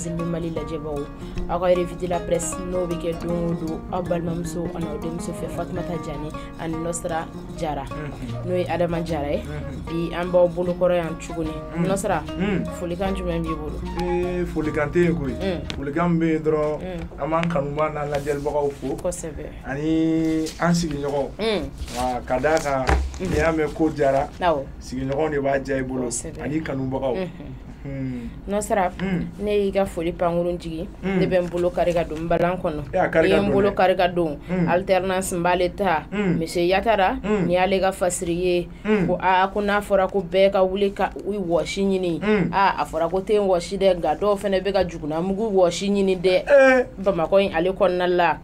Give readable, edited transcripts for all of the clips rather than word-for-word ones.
Zilbi Mali lajɛbaw, aw ka revue de la presse n'o bɛ kɛ don o don aw balimamuso ani aw denmuso fɛ, Fatumata Jani ani Nɔsira Jara, n'o ye Adama Jara ye. Bi an b'aw bolokɔrɔ yan tuguni. Nɔsira, folikan jumɛn b'i bolo? Ee, folikan tɛ yen koyi. Folikan min bɛ yen dɔrɔn, an b'an kanubaa n'an lajɛlibagaw fo. Ani an sigiɲɔgɔnw. Wa ka d'a kan, n'i y'a mɛn ko jara, sigiɲɔgɔnw de b'a diya i bolo ani kanubagaw. Nɔsira, ne y'i ka foli pankurun jigin, ne bɛ n bolo kari ka don n balan kɔnɔ. Ne ye n bolo kari ka don alternance, n b'ale ta, monsieur Yatara, nin y'ale ka fasiri ye. Ko aa, ko n'a fɔra ko bɛɛ ka wuli ka i wɔsi ɲini, aa, a fɔra ko te wɔsi dɛ, nka dɔw fana bɛ ka jugunamugu wɔsi ɲini dɛ, Bamakɔ in ale kɔnɔna la.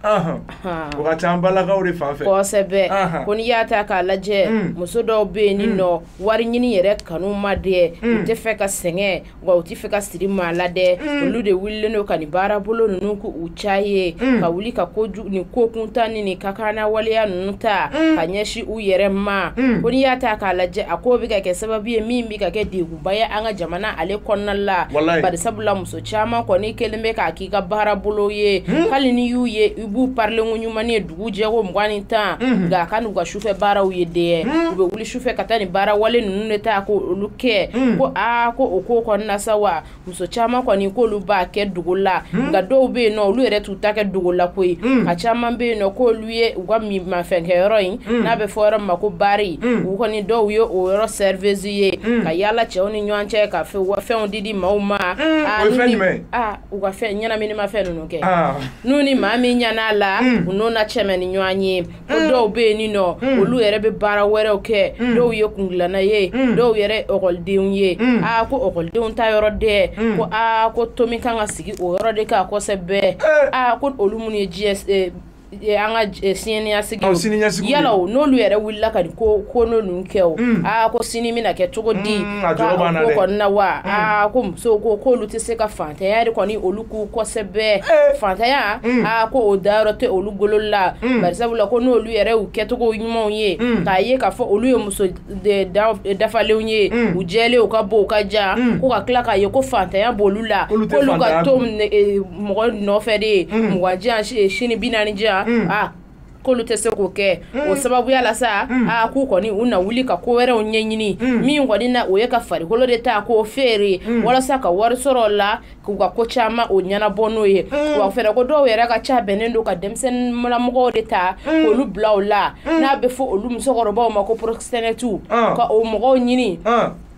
O ka ca an balakaw de fan fɛ. Kosɛbɛ. Ko n'i y'a ta k'a lajɛ, muso dɔw bɛ yen nin nɔ, wari ɲini yɛrɛ kanu ma dɛ, u tɛ fɛ ka sɛgɛn, wa u tɛ fɛ ka siri maa la dɛ. Olu de wulilen don ka nin baarabolo ninnu k'u ca ye, ka wuli ka nin ko kuntan ni nin kakana waleya ninnu ta ka ɲɛsin u yɛrɛ ma. Ko n'i y'a ta k'a lajɛ, a ko bɛ ka kɛ sababu ye min bɛ ka kɛ degunba ye an ka jamana ale kɔnɔna la, bari sabula muso caman kɔni kelen bɛ k'a k'i ka baarabolo ye. Hali n'i y'u ye, i b'u parilen ko ɲuman ye dugu jɛ ko 20 ni 10, nka a ka n'u ka sufɛ baaraw ye dɛ. U bɛ wuli sufɛ ka taa nin baara wale ninnu de ta k'olu kɛ. Ko aa, ko o ko kɔnɔna sa wa, muso caman kɔni k'olu b'a kɛ dogo la, nka dɔw bɛ yen nɔ, olu yɛrɛ t'u ta kɛ dogo la koyi. A caman bɛ yen nɔ, k'olu ye u ka minmafɛnkɛyɔrɔ in n'a bɛ fɔ yɔrɔ min ma ko bari, u kɔni dɔw ye o yɔrɔ serveuse ye, ka yaala cɛw ni ɲɔgɔn cɛ, ka fɛnw di di maaw ma. Aa, u ka fɛn ɲɛnaminimafɛn ninnu kɛ, n'u ni maa min ɲan'a la, u n'o na cɛmɛ ni ɲɔgɔn ye. Ko dɔw bɛ yen nɔ, olu yɛrɛ bɛ baara wɛrɛw kɛ, dɔw ye kundilanna ye, dɔw yɛrɛ ekɔlidenw ye. Aa, ko ekɔlidenw ta yɔrɔ dɛ, ko aa, ko tomi kan ka sigi o yɔrɔ de kan kosɛbɛ. Aa, ko olu minnu ye diɲɛ an ka siniɲɛsigi, yala n'olu yɛrɛ wulila ka nin ko ko ninnu kɛ o, aa, ko sini bɛna kɛ cogo di ko kɔnɔna wa? Aa, ko musow ko k'olu tɛ se ka fantanya de kɔni olu k'u kosɛbɛ fantanya. Aa, ko o dayɔrɔ tɛ olu golo la, bari sabula ko n'olu yɛrɛ y'u kɛcogo ɲumanw ye, k'a ye k'a fɔ olu ye muso dafalenw ye, u jɛlen, u ka bon, u ka jan, ko ka tila k'a ye ko fantanya b'olu la, k'olu ka to mɔgɔ nɔfɛ de, 20 jan sini, 40 jan, aa, k'olu tɛ se k'o kɛ. O sababuya la sa, aa, k'u kɔni u na wuli ka ko wɛrɛw ɲɛɲini, min kɔni na o ye ka farikolo de ta k'o feere walasa ka wari sɔrɔ o la, k'u ka ko caman o ɲɛnabɔ n'o ye. Wa fɛnɛ ko dɔw yɛrɛ ka ca bɛnnen don ka denmisɛnninlamɔgɔw de ta k'olu bila o la, n'a bɛ fɔ olu musokɔrɔbaw ma ko proxénètes, ka o mɔgɔw ɲini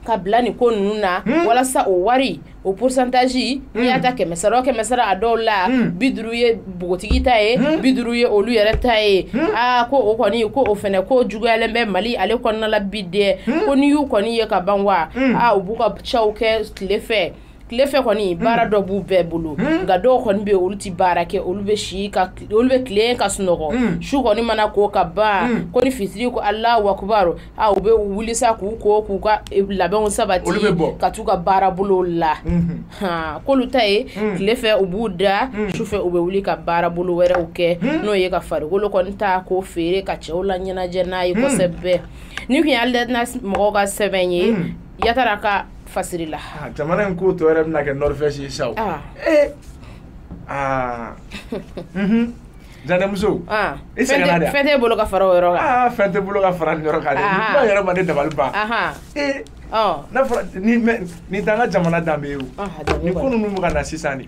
ka bila nin ko ninnu na, walasa o wari, o pourcentage, n'i y'a ta 100 sara o 100 sara, a dɔw la 50 ye npogotigi ta ye, 50 ye olu yɛrɛ ta ye. Aa, ko o kɔni, ko o fɛnɛ ko juguyalen bɛ Mali ale kɔnɔna la bi dɛ. Ko n'i y'u kɔni ye ka ban wa, aa, u b'u ka caw kɛ tile fɛ. Tile fɛ kɔni, baara dɔ b'u bɛɛ bolo, nka dɔw kɔni bɛ yen, olu tɛ baara kɛ, olu bɛ si ka, olu bɛ tilen ka sunɔgɔ. Su kɔni mana ko ka ban, ko ni fitiri ko Alahu akubaru, aa, u bɛ wuli sa k'u ko k'u ka labɛnw sabati ka t'u ka baara bolo la. K'olu ta ye tile fɛ u b'u da, su fɛ u bɛ wuli ka baara bolo wɛrɛw kɛ, n'o ye ka farikolo kɔni ta k'o feere ka cɛw la ɲɛnajɛ n'a ye kosɛbɛ. Ni kun ye alternance mɔgɔw ka sɛbɛn ye, Yatara ka fasiri la. Jamana in ko tɔ yɛrɛ bɛna kɛ Norvège ye sa o. Ee, aa, Janɛmuso, i sɛgɛnna dɛ. Fɛn t'e bolo ka fara o yɔrɔ kan? Aa, fɛn tɛ bolo ka fara nin yɔrɔ kan dɛ. Nin kuma yɛrɛ ma ne dabali ban. Ee, n'a fɔra ni nin t'an ka jamana danbe ye o. Nin ko ninnu bɛ ka na sisan de.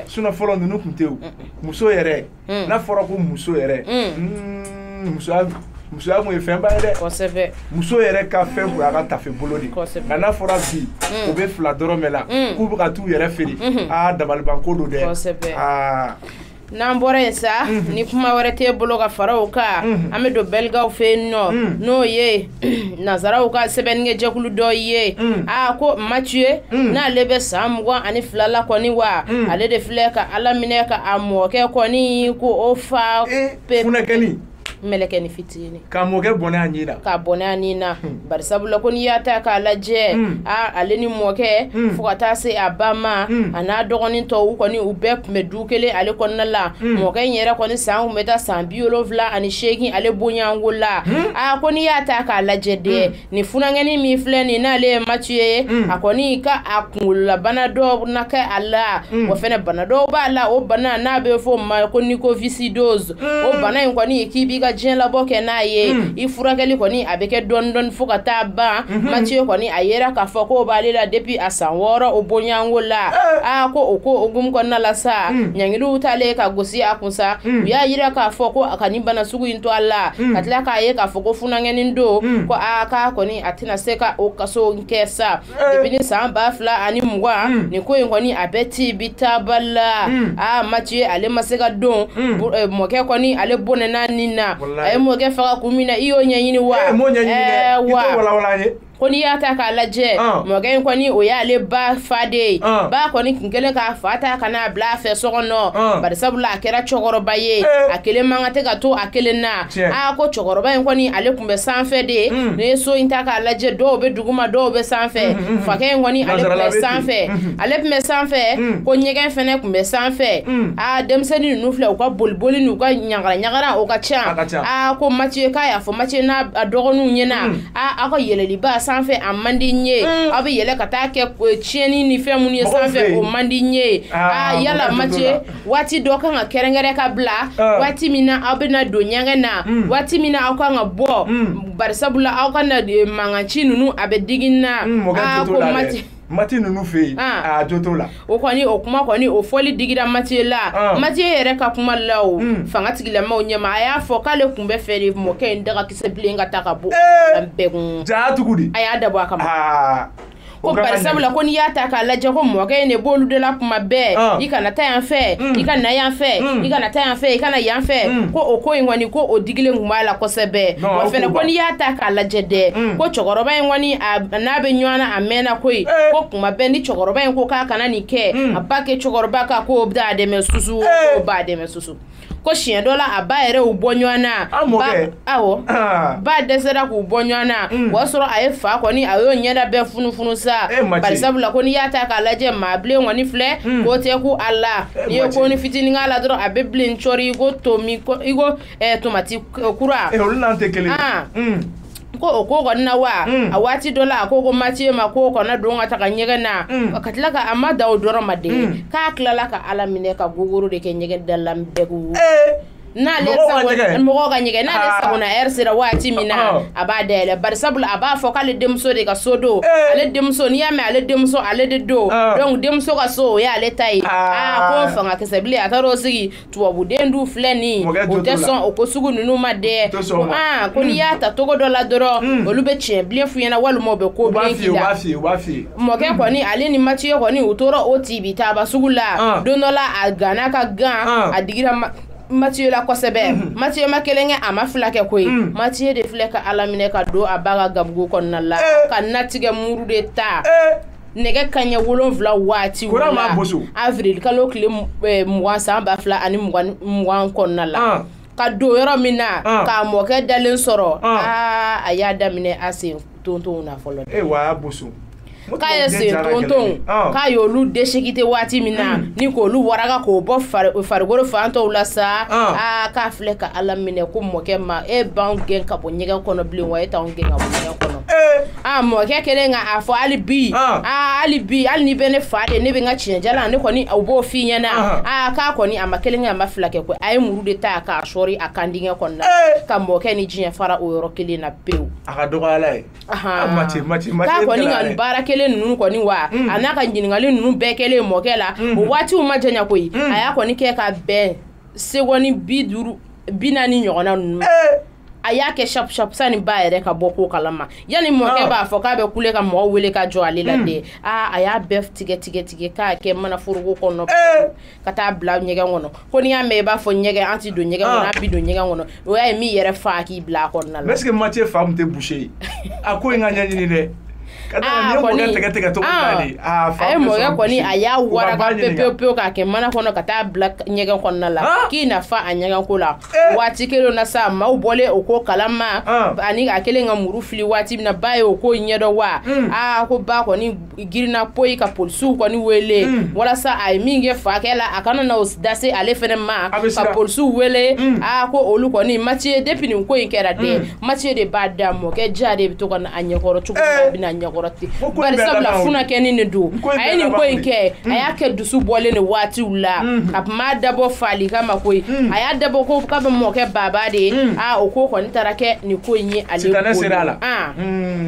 Sinon fɔlɔ ninnu tun tɛ o. Muso yɛrɛ, n'a fɔra ko muso yɛrɛ, musoya, musoya kun ye fɛnba ye dɛ. Muso yɛrɛ ka fɛn kun y'a ka tafe bolo de. Nka n'a fɔra bi u bɛ fila dɔrɔmɛ la k'u bɛ ka t'u yɛrɛ feere, aa, dabaliban ko don dɛ. Aa. N'an bɔra yen sa, ni kuma wɛrɛ t'e bolo ka fara o kan, an bɛ don bɛlikaw fɛ yen nɔ, n'o ye nanzaraw ka sɛbɛnnikɛjɛkulu dɔ ye. Aa, ko Mathieu, n'ale bɛ san 22 la kɔni wa, ale de filɛ ka Ala minɛ ka a mɔkɛ kɔni ko o fa. Funɛkɛni. Mɛlɛkɛni fitinin ka mɔkɛ bɔnɛ a ɲin na ka bɔnɛ a nin na bari sabula ko n'i y'a ta k'a lajɛ ale ni mɔkɛ fo ka taa se a ba ma a n'a dɔgɔnin tɔw kɔni u bɛɛ tun bɛ du kelen ale kɔnɔna la mɔkɛ in yɛrɛ kɔni san tun bɛ taa san 78 ale bonyanko la a ko n'i y'a ta k'a lajɛ dɛ nin funankɛnin min filɛ nin n'ale ye Mathieu ye a kɔni ka a kunkololabana dɔw na kɛ a la o fɛnɛ bana dɔw b'a la o bana n'a bɛ fɔ o ma ko mucoviscidose o bana in kɔni k'i b'i ka diɲɛ labɔ kɛ n'a ye i furakɛli kɔni a bɛ kɛ dɔɔni dɔɔni fo ka taa ban Mathieu kɔni a yera k'a fɔ k'o b'ale la depuis a san 6 o bonyanko la a ko o ko hukumu kɔnɔna la sa ɲangiliw taalen ka gosi a kun sa u y'a yira k'a fɔ ko a ka nin bana sugu in to a la ka tila k'a ye k'a fɔ ko funankɛnin don ko a k'a kɔni a tɛna se ka o kaso kɛ sa depuis ni san 2020 nin ko in kɔni a bɛ ti bi taaba la a Mathieu ale ma se ka don mɔkɛ kɔni ale bɔnɛna nin na a ye mɔkɛ faga kun min na i y'o ɲɛɲini wa wa ko n'i y'a ta k'a lajɛ mɔkɛ in kɔni o y'ale ba fa de ye ba kɔni kun kɛlen k'a fa ta ka n'a bila a fɛ so kɔnɔ bari sabula a kɛra cɛkɔrɔba ye a kelen man kan tɛ ka to a kelen na a ko cɛkɔrɔba in kɔni ale tun bɛ sanfɛ de n'i ye so in ta k'a lajɛ dɔw bɛ duguma dɔw bɛ sanfɛ fakɛ in kɔni ale tun bɛ sanfɛ ale tun bɛ sanfɛ ko ɲɛgɛn fɛnɛ tun bɛ sanfɛ a denmisɛnnin ninnu filɛ u ka boliboli n'u ka ɲagara ɲagara o ka ca a ko Mathieu k'a y'a fɔ Mathieu n'a dɔgɔninw ɲɛna a aw ka yɛlɛliba sanfɛ a man di n ye aw bɛ yɛlɛ ka taa kɛ tiɲɛni ni fɛn minnu ye sanfɛ o man di n ye a yala Mathieu waati dɔ kan ka kɛrɛnkɛrɛn ka bila waati min na aw bɛna don ɲɛgɛn na waati min na aw kan ka bɔ bari sabula aw ka na mankanci ninnu a bɛ digi n na a ko Mathieu Mathieu ninnu fɛ yen a jo t'o la o kɔni o kuma kɔni o fɔli digira Mathieu la Mathieu yɛrɛ ka kuma la o fanga tigilamɔgɔw ɲɛma a y'a fɔ k'ale tun bɛ fɛ de mɔkɛ in dagakisɛ bilen ka taa ka bɔ bɛɛ kun ja tugu di a y'a dabɔ a kama ko bari sabula ko n'i y'a ta k'a lajɛ ko mɔkɛ in de b'olu de la kuma bɛɛ i kana taa yan fɛ i ka na yan fɛ i kana taa yan fɛ i kana yan fɛ ko o ko in kɔni ko o digilen tun b'a la kosɛbɛ wa fɛnɛ ko n'i y'a ta k'a lajɛ dɛ ko cɛkɔrɔba in kɔni n'a bɛ ɲɔgɔn na a mɛnna koyi ko kuma bɛɛ ni cɛkɔrɔba in ko k'a kana nin kɛ a ba kɛ cɛkɔrɔba ka ko b'a dɛmɛ susu ko b'a dɛmɛ susu ko siɲɛ dɔ la a ba yɛrɛ y'u bɔ ɲɔgɔn na awɔ ba dɛsɛra k'u bɔ ɲɔgɔn na o y'a sɔrɔ a ye fa kɔni a y'o ɲɛda bɛɛ funufunu sa bari sabula ko n'i y'a ta k'a lajɛ maa bilen kɔni filɛ ko tɛ ku a la n'i ye ko ni fitinin k'a la dɔrɔn a bɛ bilen cɔri i ko tomi i ko tomati kura olu n'an tɛ kelen ye ko o ko kɔni na wa a waati dɔ la a ko ko Mathieu ma ko kɔnɔ don ka taga ɲɛgɛn na ka tila ka a ma da o dɔrɔn ma de k'a tilala ka Ala minɛ ka gogoro de kɛ ɲɛgɛn da la bɛɛ n'ale mɔgɔw ka ɲɛgɛn n'ale sagona ɛri sera waati min na a b'a dayɛlɛ bari sabula a b'a fɔ k'ale denmuso de ka so don ale denmuso n'i y'a mɛn ale denmuso ale de don donc denmuso ka so o y'ale ta ye aa ko fanga kisɛ bilen a taara o sigi tubabuden du filɛ nin o tɛ sɔn o ko sugu ninnu ma dɛ ko n'i y'a ta togo dɔ la dɔrɔn olu bɛ tiɲɛ bilen f'u ɲɛna walima u bɛ ko bilen k'i la mɔkɛ kɔni ale ni Mathieu kɔni u tora o tibi taaba sugu la don dɔ la a ganna ka gan a digira Mathieu la kosɛbɛ Mathieu ma kelen kɛ a ma fila kɛ koyi Mathieu de filɛ ka Ala minɛ ka don a ba ka gabugu kɔnɔna la ka natigɛ muru de ta nɛgɛ kanɲɛ 7 waati la avril kalo tile 20 san 2020 kɔnɔna la ka don yɔrɔ min na k'a mɔkɛ dalen sɔrɔ aa a y'a daminɛ a sen tontonw na fɔlɔ k'a ye sen tontonw k'a y'olu déchiqueté waati min na ni k'olu waraka k'o bɔ farikolo fan tɔw la sa aa k'a filɛ ka Ala minɛ ko mɔkɛ ma e b'anw gɛn ka bɔ ɲɛgɛn kɔnɔ bilen wa e t'anw gɛn ka bɔ ɲɛgɛn kɔnɔ aa mɔkɛ kɛlen ka a fɔ hali bi aa hali bi hali ni bɛ ne fa de ne bɛ n ka tiɲɛjalan ne kɔni o b'o f'i ɲɛna aa k'a kɔni a ma kelen kɛ a ma fila kɛ koyi a ye muru de ta k'a sɔri a kan dingɛ kɔnɔna ka mɔkɛ ni diɲɛ fara o yɔrɔ kelen na pewu a ka dɔgɔ Ala ye k'a kɔni ka baara kelen ninnu kɔni wa a n'a ka ɲininkali ninnu bɛɛ kɛlen mɔkɛ la o waatiw ma janya koyi a y'a kɔni kɛ ka bɛn segɔni 50 40 ɲɔgɔnna ninnu a y'a kɛ sap sap sani ba yɛrɛ ka bɔ ko kalama yanni mɔkɛ b'a fɔ k'a bɛ kule ka mɔgɔw wele ka jɔ ale la dɛ aa a y'a bɛɛ tigɛ tigɛ tigɛ k'a kɛ mana foroko kɔnɔ ka taa bila ɲɛgɛn kɔnɔ ko n'i y'a mɛn i b'a fɔ ɲɛgɛn an ti don ɲɛgɛn kɔnɔ an bi don ɲɛgɛn kɔnɔ o y'a ye min yɛrɛ fa k'i bila a kɔnɔna la. Mais est-ce que Mathieu fa tun tɛ boucher ye a ko in ka ɲɛɲini dɛ. Aa kɔni a ye mɔkɛ kɔni a y'a waraka pewu pewu k'a kɛ mana kɔnɔ ka taa bila ɲɛgɛn kɔnɔna la k'i nafa a ɲɛgɛn ko la. Waati kelen na sa maaw bɔlen o ko kalama ani a kelen ka muru fili waati min na ba ye o ko ɲɛdɔn wa. Aa ko ba kɔni girinna poyi ka polisiw kɔni wele walasa a ye min kɛ fakɛ la a kana na o da se ale fɛnɛ ma ka polisiw wele. Aa ko olu kɔni Mathieu depuis nin ko in kɛra dɛ Mathieu de b'a da mɔkɛ ja de bɛ to ka na a ɲɛkɔrɔ cogo min na a bɛ na ɲɛkɔrɔ ten bari sabula funakɛni de don. A ye nin ko in kɛ a y'a kɛ dusu bɔlen de waatiw la a tun m'a dabɔ fali kama koyi a y'a dabɔ ko k'a bɛ mɔkɛ baba de ye. Aa o ko kɔni taara kɛ nin ko in ye ale bolo.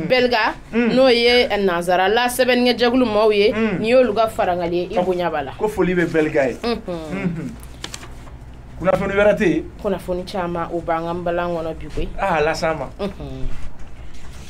Belga n'o ye nansarala sɛbɛnnikɛjɛkulu maaw ye nin y'olu ka farangali ye i bonya b'a la. Ko foli bɛ Belga ye. Kunnafoni wɛrɛ tɛ yen? Kunnafoni caman o b'an ka balan kɔnɔ bi koyi. Aa las'an ma.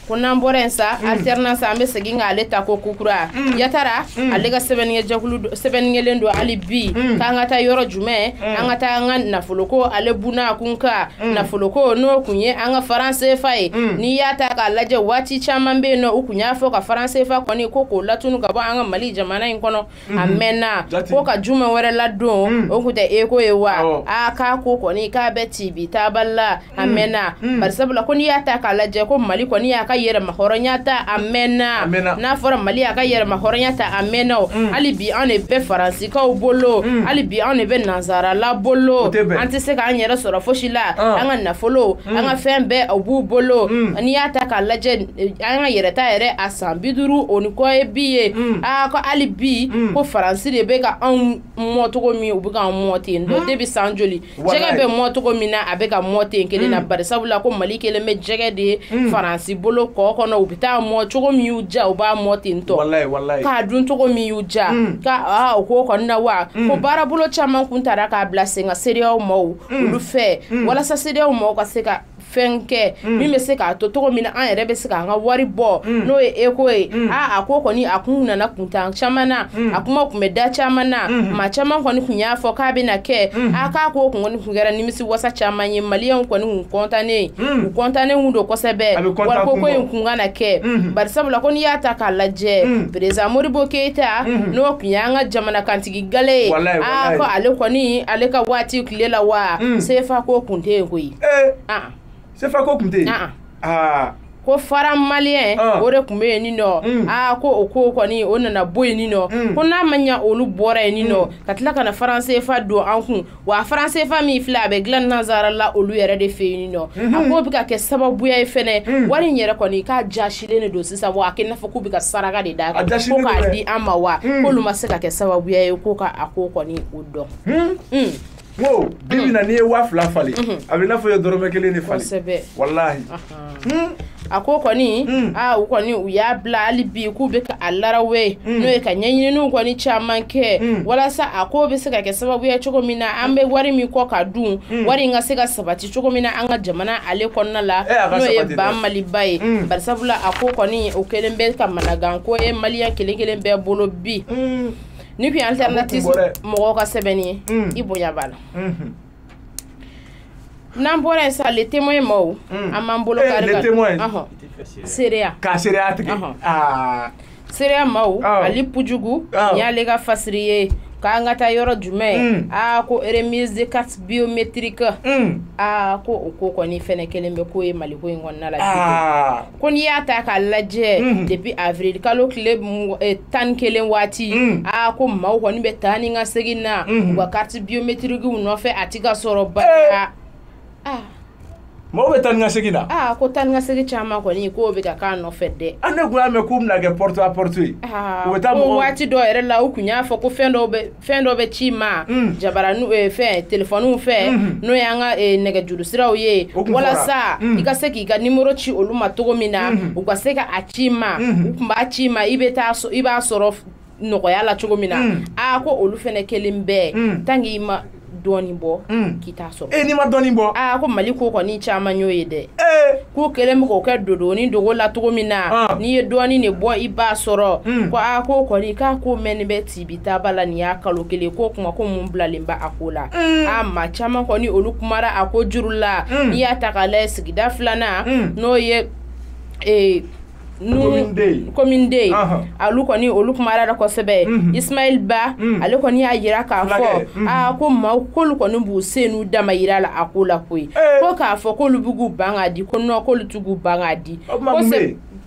Ko n'an bɔra yen sa alternance an bɛ segin k'ale ta ko kukura Yatara ale ka sɛbɛnnikɛjɛkulu sɛbɛnnikɛlen don hali bi k'an ka taa yɔrɔ jumɛn an ka taa an ka nafoloko ale bunna kun kan nafoloko n'o kun ye an ka franc CFA ye. N'i y'a ta k'a lajɛ waati caman bɛ yen nɔ u kun y'a fɔ ka franc CFA kɔni ko k'o latunu ka bɔ an ka Mali jamana in kɔnɔ a mɛnna ko ka jumɛn wɛrɛ ladon o kun tɛ eko ye wa. Aa k'a ko kɔni k'a bɛ tibi taabali la a mɛnna bari sabula ko n'i y'a ta k'a lajɛ ko Mali kɔni y'a ka yɛrɛmahɔrɔnya ta a mɛnna. N'a fɔra Mali y'a ka yɛrɛmahɔrɔnya ta a mɛnna o hali bi anw de bɛ faransikaw bolo hali bi anw de bɛ nansarala bolo an tɛ se k'an yɛrɛ sɔrɔ fosi la an ka nafolo an ka fɛn bɛɛ o b'u bolo. N'i y'a ta k'a lajɛ an ka yɛrɛta yɛrɛ a san 50 o ni kɔ ye bi ye. Aa ko hali bi ko faransi de bɛ ka anw mɔ cogo min u bɛ k'an mɔ ten dɔ de bɛ san joli jɛgɛ bɛ mɔ cogo min na a bɛ ka mɔ ten kelen na bari sabula ko Mali kelen bɛ jɛgɛ de ye faransi bolo kɔ kɔnɔ u bɛ taa mɔ cogo min y'u ja u b'a mɔ ten tɔ k'a dun cogo min y'u ja ka aa o ko kɔni na wa ko baarabolo caman kun taara k'a bila sen kan CEDEAO maaw olu fɛ walasa CEDEAO maaw ka se ka fɛn kɛ min bɛ se k'a to cogo min na an yɛrɛ bɛ se k'an ka wari bɔ n'o ye eko ye. Aa a ko kɔni a kun nana kuntan caman na a kuma kun bɛ da caman na maa caman kɔni kun y'a fɔ k'a bɛna kɛ. A k'a ko kun kɔni kun kɛra nimisi wasa caman ye maliyɛnw kɔni kun kɔntannen u kɔntannen kun don kosɛbɛ wariko ko in kun kana kɛ bari sabula ko n'i y'a ta k'a lajɛ président Modibo Keyita n'o kun y'an ka jamana kantigi gale ye. Aa ko ale kɔni ale ka waati tile la wa CFA ko kun tɛ yen koyi. CFA ko kun tɛ yen? Ko franc malien o de kun bɛ yen nin nɔ. Aa ko o ko kɔni o nana bɔ yen nin nɔ ko n'a ma ɲa olu bɔra yen nin nɔ ka tila ka na franc CFA don an kun wa franc CFA min filɛ a bɛ dilan nansara la olu yɛrɛ de fɛ yen nin nɔ. A ko bɛ ka kɛ sababuya ye fɛnɛ wari in yɛrɛ kɔni k'a jasilen de don sisan wa a kɛ i n'a fɔ k'u bɛ ka saraka de d'a kan ko k'a di an ma wa k'olu ma se ka kɛ sababuya ye ko ka a ko kɔni o dɔn. Wo bi bi na n'i ye 2000 falen a bɛ i n'a fɔ i ye dɔrɔmɛ kelen de falen. Kosɛbɛ. Walahi. A ko kɔni aa u kɔni u y'a bila hali bi k'u bɛ ka a larawe n'o ye ka ɲɛɲininiw kɔni caman kɛ walasa a ko bɛ se ka kɛ sababu ye cogo min na an bɛ wari min kɔ ka dun wari in ka se ka sabati cogo min na an ka jamana ale kɔnɔna la n'o ye ba Maliba ye bari sabula a ko kɔni o kelen bɛ ka managan ko ye maliyɛn kelen kelen bɛɛ bolo bi. Ni kun ye alternative mɔgɔw ka sɛbɛnni ye i bonya b'a la. N'an bɔra yen sa le témoin maaw an b'an bolo kari ka seereya k'a seereya tigɛ seereya maaw Ali Pujugu nin y'ale ka fasiri ye k'an ka taa yɔrɔ jumɛn. Aa ko remise de carte biométrique aa ko o ko kɔni fɛnɛ kelen bɛ ko ye Mali ko in kɔnɔna la. Ko n'i y'a ta k'a lajɛ depuis avril kalo tile 11 waati aa ko maaw kɔni bɛ taa ni ka segin na u ka carte biométrique nɔfɛ a ti ka sɔrɔ ba. Mɔgɔw bɛ taa ni ka segin na. Aa ko taa ni ka segin caman kɔni k'o bɛ ka k'a nɔfɛ dɛ. An ne kun y'a mɛn k'u bɛna kɛ porte à porte ye. U bɛ taa mɔgɔw. Waati dɔw yɛrɛ la u kun y'a fɔ ko fɛn dɔw bɛ ci ma. Jabaraniw fɛn telefɔniw fɛ n'o y'an ka nɛgɛjuru siraw ye. Walasa i ka se k'i ka nimoro ci olu ma cogo min na u ka se ka a ci ma. U kun b'a ci ma i bɛ taa i b'a sɔrɔ nɔgɔya la cogo min na. Aa ko olu fɛnɛ kelen bɛɛ tant que i ma dɔɔnin bɔ k'i t'a sɔrɔ. N'i ma dɔɔnin bɔ. Aa ko Mali ko kɔni caman y'o ye dɛ. K'u kɛlen bɛ k'o kɛ dodoni dogo la cogo min na n'i ye dɔɔnin de bɔ i b'a sɔrɔ. Ko aa ko kɔni k'a ko mɛnni bɛ tibi taaba la nin y'a kalo kelen ko kuma ko mun bilalen bɛ a ko la. Aa maa caman kɔni olu kumara a ko juru la. N'i y'a ta k'a lajɛ sigida filanan n'o ye Commune D olu kɔni olu kumara la kosɛbɛ. Ismaël Ba ale kɔni y'a jira k'a fɔ aa ko maaw k'olu kɔni b'u sen n'u dama yira la a ko la koyi, ko k'a fɔ k'olu b'u k'u ban k'a di, ko non k'olu t'u k'u ban k'a di, ko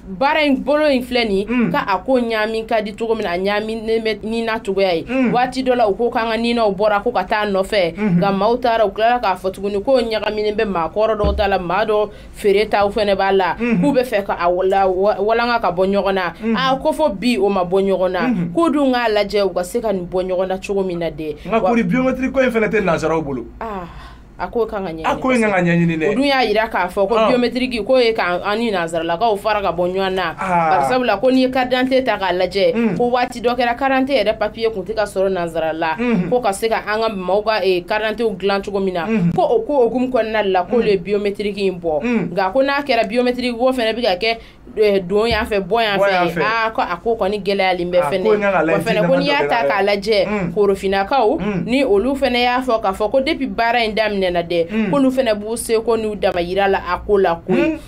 baara in bolo in filɛ nin ka a ko ɲaami ka di cogo min na, a ɲaami bɛ nina cogoya ye. Waati dɔ la u ko k'an ka ninaw bɔra ko ka taa nɔfɛ, nka maaw taara u tilala k'a fɔ tuguni ko ɲagaminen bɛ maakɔrɔ dɔw ta la, maa dɔ feere taw fɛnɛ b'a la, k'u bɛ fɛ ka a walanga ka bɔ ɲɔgɔn na. Aa ko fo bi o ma bɔ ɲɔgɔn na, k'u dun k'a lajɛ u ka se ka nin bɔ ɲɔgɔn na cogo min na dɛ. Nka kori biométrique ko in fɛnɛ tɛ nansaraw bolo. A ko kan ka ɲɛɲini, a ko in kan ka ɲɛɲini dɛ. O dun y'a jira k'a fɔ ko biométrique ko ye k'an ni nansaralakaw fara ka bɔ ɲɔgɔn na, barisabula ko n'i ye carte d'identité ta k'a lajɛ, ko waati dɔ kɛra carte d'identité yɛrɛ papier kun tɛ ka sɔrɔ nansarala, ko ka se ka an ka maaw ka carte d'identité dilan cogo min na, ko o ko hokumu kɔnɔna la k'olu ye biométrique in bɔ. Nka ko n'a kɛra biométrique ko fɛnɛ bɛ ka kɛ don yan fɛ bɔ yan fɛ, aa ko a ko kɔni gɛlɛyalen bɛ fɛnɛ. Wa fɛnɛ ko n'i y'a ta k'a lajɛ, korofinnakaw ni olu fɛnɛ y'a fɔ k'a fɔ ko depuis baara in daminɛ na dɛ, k'olu fɛnɛ b'u seko n'u dama yira la a ko la koyi.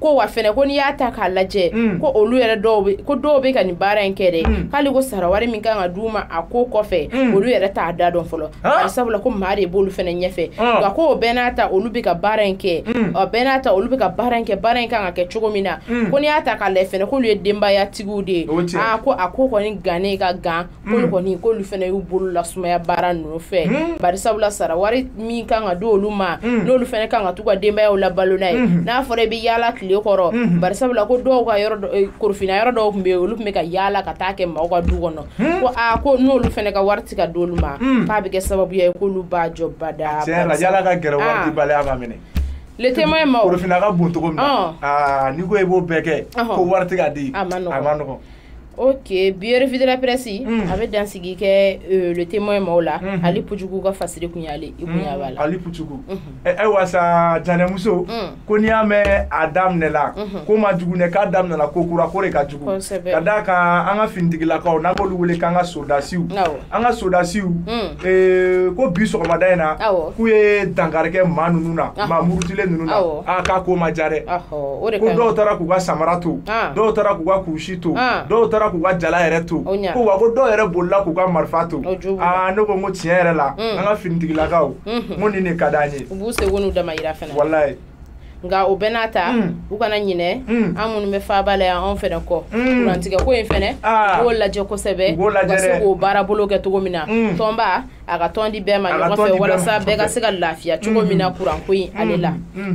Ko wa fɛnɛ ko n'i y'a ta k'a lajɛ, ko olu yɛrɛ dɔw bɛ, ko dɔw bɛ ka nin baara in kɛ dɛ, k'ale ko sara wari min kan ka d'u ma a ko kɔfɛ, olu yɛrɛ t'a da dɔn fɔlɔ, bari sabula ko maa de b'olu fɛnɛ ɲɛfɛ. Nka ko o bɛɛ n'a ta olu bɛ ka baara in kɛ, o bɛɛ n'a ta olu bɛ ka baara in kɛ, baara in kan ka kɛ cogo min na, ko n'i y'a ta k'a lajɛ fɛnɛ k'olu ye denbayatigiw de ye. Aa ko a ko kɔni gannen ka gan, k'olu kɔni k'olu fɛnɛ y'u bolo lasumaya baara ninnu fɛ, bari sabula sara wari min kan ka di olu ma, n'olu fɛnɛ kan ka t'u ka denbayaw labalo n'a ye, n'a fɔra i bɛ yaala tile kɔrɔ, bari sabula ko dɔw ka yɔrɔ korofinna yɔrɔ dɔw tun bɛ yen, olu tun bɛ ka yaala ka taa kɛ maaw ka du kɔnɔ, ko aa ko n'olu fɛnɛ ka wari ti ka d'olu ma, k'a bɛ kɛ sababu ye k'olu b'a jɔ bada. Tiɲɛ la yaala ka gɛrɛ wari dibaliya ma minɛ. Le témoin maaw korofinna ka bon cogo min na, aa n'i ko i b'o bɛɛ kɛ ko wari ti ka di, a ma nɔgɔn. Ok, bi revue de la presse a bɛ dansigi kɛ le témoin maaw la. Ali Pujugu ka fasiri kun y'ale i kun y'a b'a la. Ali Pujugu ayiwa sa Janɛmuso, ko n'i y'a mɛn a daminɛ la ko ma jugu dɛ, k'a daminɛ la ko kura ko de ka jugu, ka d'a kan an ka finitigilakaw n'an b'olu wele k'an ka sodasiw, an ka sodasiw ko bi sɔgɔmada in na k'u ye dankari kɛ maa ninnu na, maa murutilen ninnu na, aa k'a ko ma diya dɛ, ko dɔw taara k'u ka samara to, dɔw taara k'u ka kurusi to, dɔw taara k'u ka jala yɛrɛ to, ko wa ko dɔw yɛrɛ bolila k'u ka marifa to. Aa ne ko n ko tiɲɛ yɛrɛ la an ka finitigilakaw n ko nin de ka d'an ye. U b'u seko n'u dama yira fɛnɛ. Walayi. Nka o bɛɛ n'a ta u kana ɲinɛ an minnu bɛ faaba la yan anw fɛnɛ kɔ, kurantigɛ ko in fɛnɛ u b'o lajɛ kosɛbɛ, u ka se k'o baarabolo kɛ cogo min na, tɔnba a ka tɔn di bɛɛ ma ɲɔgɔn fɛ walasa bɛɛ ka se ka lafiya cogo min na kuranko in ale la,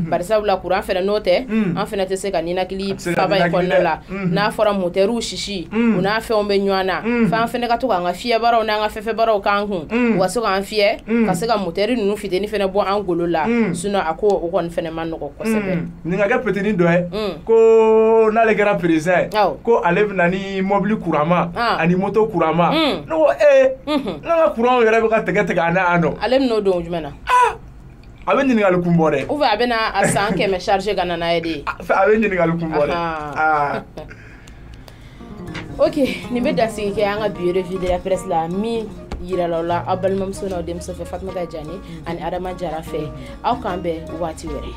bari sabula kuran fɛnɛ n'o tɛ an fɛnɛ tɛ se ka ninakili faaba in kɔnɔna la. N'a fɔra motɛriw sisi u n'a fɛnw bɛ ɲɔgɔn na, f'an fɛnɛ ka to k'an ka fiyɛbaraw n'an ka fɛfɛbaraw k'an kun, u ka se k'an fiyɛ ka se ka motɛri ninnu fitini fɛnɛ bɔ an golo la, sinon a ko o kɔni fɛnɛ ma nɔgɔ kosɛbɛ. Nin ka kɛ petini dɔ ye, ko n'ale kɛra président ye, ko ale bɛ na ni mobili kurama ani moto kurama. Ne ko ee, n'an ka kuranw yɛrɛ bɛ ka tɛgɛ tigɛ an na yan nɔ. Ale bɛ n'o don jumɛn na? A bɛ ɲininkali kun bɔ dɛ. Ou bien a bɛ na a san 100 chargé ka na n'a ye de. A bɛ ɲininkali kun bɔ dɛ. Ok, nin bɛ dansigi kɛ an ka bi revue de la presse la min yirala la aw balimamuso n'aw denmuso fɛ Fatumata Jani ani Adama Jara fɛ. Aw k'an bɛn waati wɛrɛ.